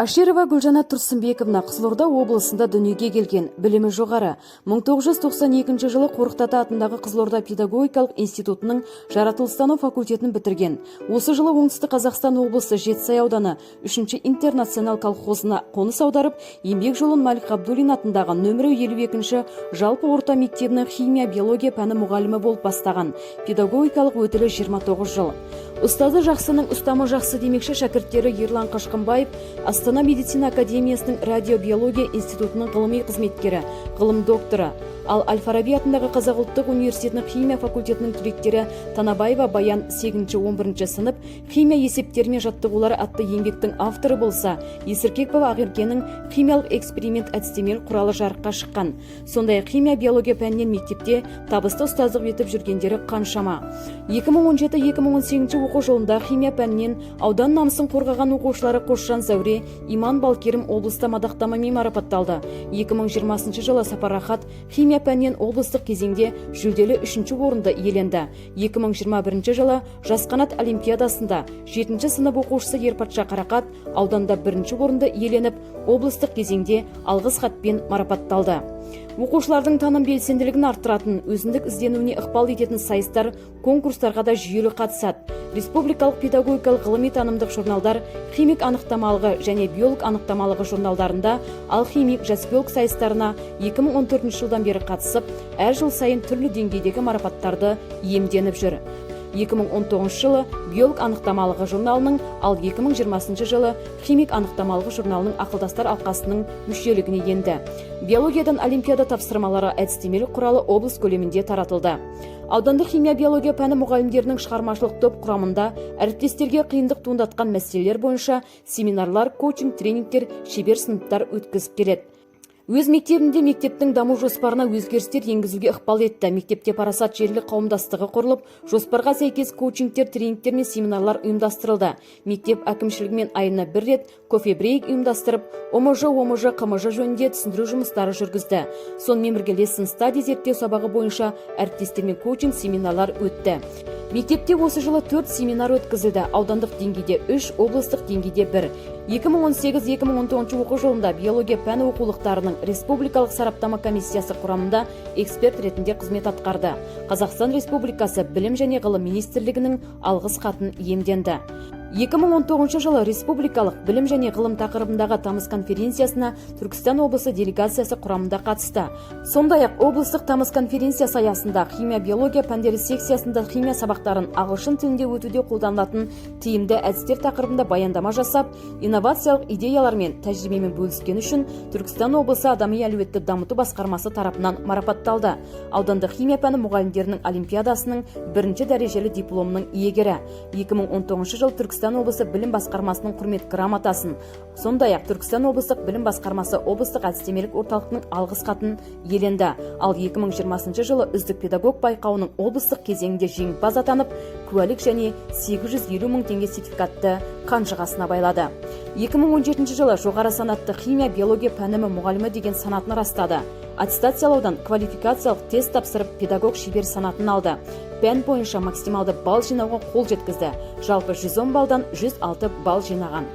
Аширова Гүлжанат Тұрсынбековна Қызылорда облысында дүниеге келген, білімі жоғары. 1992 жылы Қорқыт ата атындағы Қызылорда педагогикалық институтының жаратылыстану факультетін бітірген. Осы жылы Оңтүстік Қазақстан облысы, Жетісай ауданы, 3 Интернационал колхозына қоныс аударып, еңбек жолын Малик Ғабдуллин атындағы нөмірі 52 жалпы орта мектебінің химия, биология пәні мұғалімі болып бастаған. Педагогикалық өтілі 29 жыл. Ұстазы жақсының ұстамы жақсы демекші, шәкірттері Ерлан Қашқынбаев Астана медицина академиясының радиобиология институтының ғылыми қызметкері, ғылым докторы. Ал әл Фараби атындағы Қазақ ұлттық университетінің химия факультетінің түлектері Танабаева Баян 8-11 сынып химия есептері мен жаттығулары атты еңбектің авторы болса, Есіркепова Ақеркенің «Химиялық эксперимент әдістемелік құралы» жарыққа шыққан. Сондай-ақ химия, биология пәнінен мектепте табысты ұстаздық етіп жүргендері қаншама. 2017-2018 оқу жылында химия пәнінен аудан намысын қорғаған оқушылары Қосжан Зәуре, Иман Балкерім облыста мадақтамамен марапатталды. 2020 жылы Сапар Рахат химия пәнінен облыстық кезеңде жүлделі үшінші орынды иеленді. 2021 жылы «Жас қанат» олимпиадасында жетінші сынып оқушысы Ерпатша Қарақат ауданда бірінші орынды иеленіп, облыстық кезеңде алғыс хатпен марапатталды. Оқушылардың таным белсенділігін арттыратын, өзіндік ізденуіне ықпал ететін сайыстар, конкурстарға да жүйелі қатысады. Республикалық педагогикалық ғылыми танымдық журналдар, «Химик» анықтамалығы және «Биолог» анықтамалығы журналдарында «Алхимик», «Жас биолог» сайыстарына 2014 жылдан бері қатысып, әр жыл сайын түрлі деңгейдегі марапаттарды иемденіп жүр. 2019 жылы «Биолог» анықтамалығы журналының, ал 2020 жылы «Химик» анықтамалығы журналының ақылдастар алқасының мүшелігіне енді. Биологиядан олимпиада тапсырмалары әдістемелік құралы облыс көлемінде таратылды. Аудандық химия, биология пәні мұғалімдерінің шығармашылық топ құрамында әріптестерге қиындық туындатқан мәселелер бойынша семинарлар, коучинг, тренингтер, шебер сыныптар өткізіп келеді. Өз мектебінде мектептің даму жоспарына өзгерістер енгізуге ықпал етті. Мектепте «Парасат» желілік қауымдастығы құрылып, жоспарға сәйкес коучингтер, тренингтер мен семинарлар ұйымдастырылды. Мектеп әкімшілігімен айына бір рет кофе брейк ұйымдастырып, ОМЖ, ОМЖ, ҚМЖ жөнінде түсіндіру жұмыстары жүргізді. Сонымен бірге lesson study зерттеу сабағы бойынша әріптестермен коучинг семинарлар өтті. Мектепте осы жылы төрт семинар өткізілді: аудандық деңгейде үш, облыстық деңгейде бір. 2018-2019 оқу жылында биология пәні оқулықтарының республикалық сараптама комиссиясы құрамында эксперт ретінде қызмет атқарды. Қазақстан Республикасы Білім және ғылым министрлігінің алғыс хатын иемденді. 2019 жылы республикалық білім және ғылым тақырыбындағы тамыз конференциясына Түркістан облысы делегациясы құрамында қатысты. Сондай-ақ облыстық тамыз конференциясы аясында химия, биология пәндері секциясында химия сабақтарын ағылшын тілінде өтуде қолданылатын тиімді әдістер тақырыбында баяндама жасап, инновациялық идеялар мен тәжірибемен бөліскені үшін Түркістан облысы адами әлеуетті дамыту басқармасы тарапынан марапатталды. Аудандық химия пәні мұғалімдерінің олимпиадасының бірінші дәрежелі дипломының иегері. 2019 жыл Түркістан облысы білім басқармасының құрмет грамотасын, сондай-ақ Түркістан облыстық білім басқармасы облыстық әдістемелік орталықтың алғыс хатын иеленді. Ал 2020 жылы «Үздік педагог» байқауының облыстық кезеңінде жеңімпаз атанып, куәлік және 850 мың теңге сертификатты қанжығасына байлады. 2017 жылы жоғары санатты химия, биология пәні мұғалімі деген санатын растады. Аттестациялаудан квалификациялық тест тапсырып, педагог шебер санатын алды. Пән бойынша максималды балл жинауға қол жеткізді, жалпы 110 балдан 106 балл жинаған.